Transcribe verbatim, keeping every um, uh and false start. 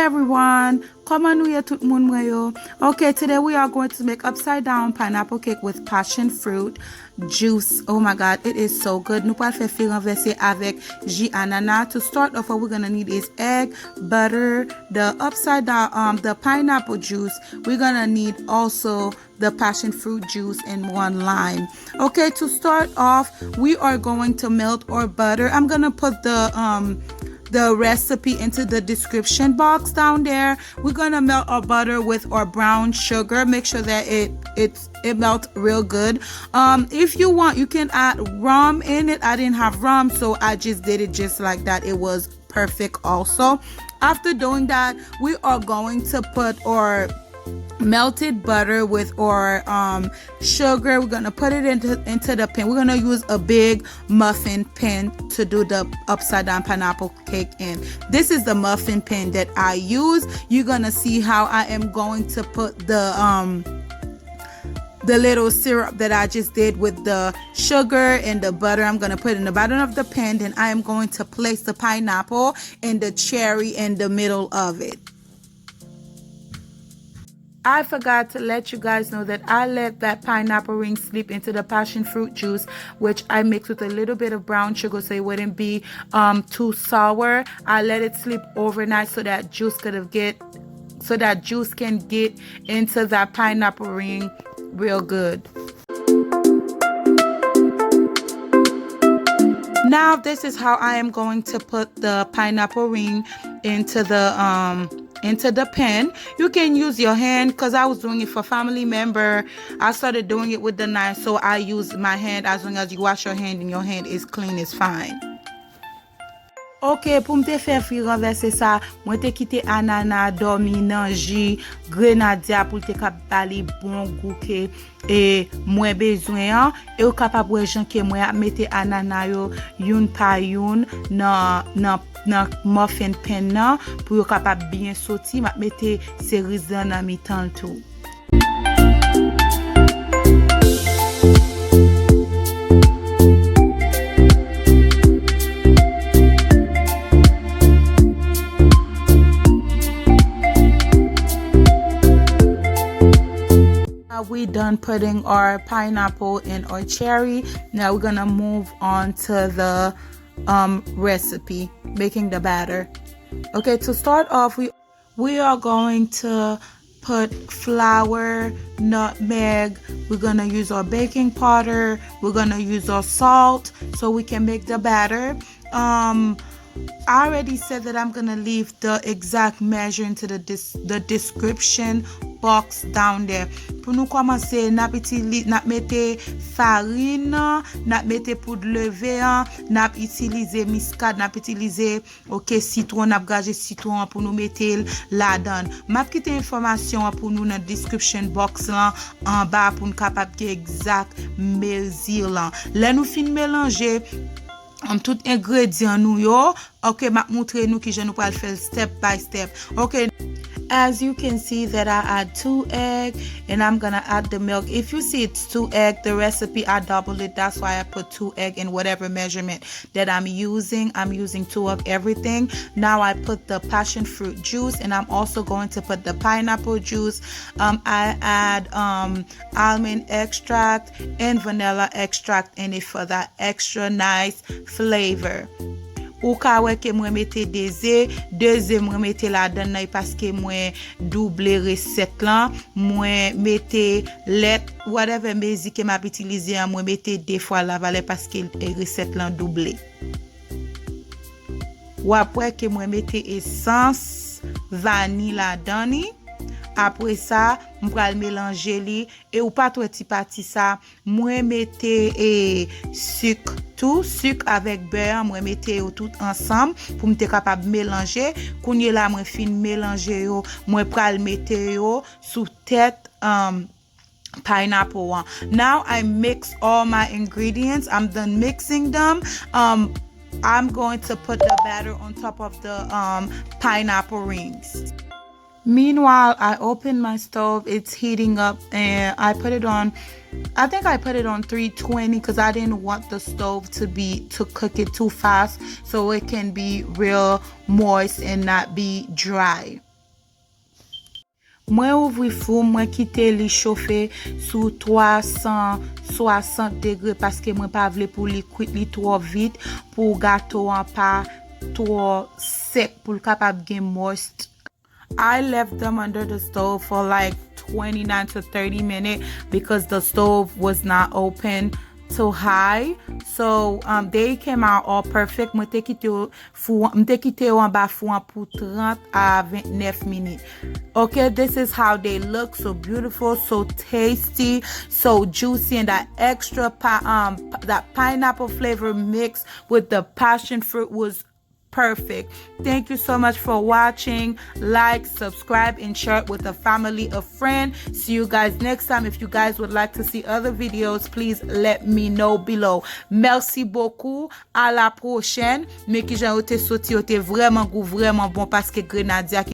Everyone, kòman nou ye tout moun mwen yo? Okay, today we are going to make upside down pineapple cake with passion fruit juice. Oh my God, it is so good. Nou pral fè fi ranvèse avèk ji anana. To start off, what we're gonna need is egg, butter, the upside down, um, the pineapple juice. We're gonna need also the passion fruit juice and one lime. Okay, to start off, we are going to melt our butter. I'm gonna put the um the recipe into the description box down there. We're gonna melt our butter with our brown sugar. Make sure that it it's it melts real good. Um, if you want, you can add rum in it. I didn't have rum, so I just did it just like that. It was perfect also. After doing that, we are going to put our melted butter with our um, sugar. We're gonna put it into into the pan. We're gonna use a big muffin pan to do the upside down pineapple cake in. This is the muffin pan that I use. You're gonna see how I am going to put the um the little syrup that I just did with the sugar and the butter. I'm gonna put it in the bottom of the pan. Then I am going to place the pineapple and the cherry in the middle of it. I forgot to let you guys know that I let that pineapple ring sleep into the passion fruit juice, which I mixed with a little bit of brown sugar so it wouldn't be um, too sour. I let it sleep overnight so that juice could have get so that juice can get into that pineapple ring real good. Now this is how I am going to put the pineapple ring into the um into the pan. You can use your hand because I was doing it for family member. I started doing it with the knife, so I use my hand. As long as you wash your hand and your hand is clean, it's fine. Ok, pou m te fè fri ranvèse sa, mwen te kite anana dòmi nan ji grenadya pou l te ka ba li bon gou ke e mwen bezwen an, e ou kapab wè jan ke mwen ap mete anana yo youn pa youn nan, nan, nan muffin pan nan pou yo kapab byen soti. M ap mete seriz lan nan mitan l tou. Now we done putting our pineapple and our cherry. Now we're gonna move on to the um, recipe, making the batter. Okay, to start off, we we are going to put flour, nutmeg. We're gonna use our baking powder. We're gonna use our salt so we can make the batter. Um, I already said that I'm gonna leave the exact measure into the dis the description box down there. Pou nou kòmanse, n ap itili n ap mete farin nan, n ap mete poud leve an, n ap itilize miskad, n ap itilize, ok, sitwon, n ap graje sitwon an pou nou mete l ladan. M ap kite enfòmasyon an pou nou nan description box lan anba pou n kapab gen egzak mezi lan. Lè nou fin melanje, um, tout engredyan nou yo. Ok, m ap moutre nou kijan nou pral fè l step by step. Ok. As you can see that I add two egg and I'm gonna add the milk. If you see it's two egg, the recipe I double it. That's why I put two egg in whatever measurement that I'm using. I'm using two of everything. Now I put the passion fruit juice and I'm also going to put the pineapple juice. Um, I add um, almond extract and vanilla extract in it for that extra nice flavor. Ou ka wè ke mwen mete de ze, de ze mwen mete ladan nan e paske mwen double resèt lan, mwen mete lèt, whatever mezi ke m ap itilize an, mwen mete de fwa lavalè paske e resèt lan double. W ap wè ke mwen mete esans vani ladan li. Apre sa, m pral melanje li e ou pa t wè ti pati sa, mwen mete e sik tou, sik avèk bè an, mwen mete yo tout ansanm pou m te kapab melanje. Kounye la mwen fin melanje yo, mwen pral mete yo sou tèt um, pineapple an. Now I mix all my ingredients. I'm done mixing them. Um, I'm going to put the batter on top of the um, pineapple rings. Meanwhile, I open my stove. It's heating up, and I put it on. I think I put it on three twenty because I didn't want the stove to be to cook it too fast, so it can be real moist and not be dry. Mwen ouvri fou, mwen kite li chofe sou twa san swasant degre paske mwen pa vle pou li kwit li twò vit, pou gato an pa twò sèk, pou l kapab gen moist. I left them under the stove for like twenty-nine to thirty minutes because the stove was not open too high. So um, they came out all perfect. Mwen te kite yo fou, mwen te kite yo anba fou an pou trant a vennèf minit. Okay, this is how they look. So beautiful, so tasty, so juicy, and that extra pi- um that pineapple flavor mix with the passion fruit was perfect. Thank you so much for watching. Like, subscribe, and share it with a family, a friend. See you guys next time. If you guys would like to see other videos, please let me know below. Merci beaucoup. À la prochaine. Men kijan yo te soti, yo te vrèman gou, vrèman bon paske grenadya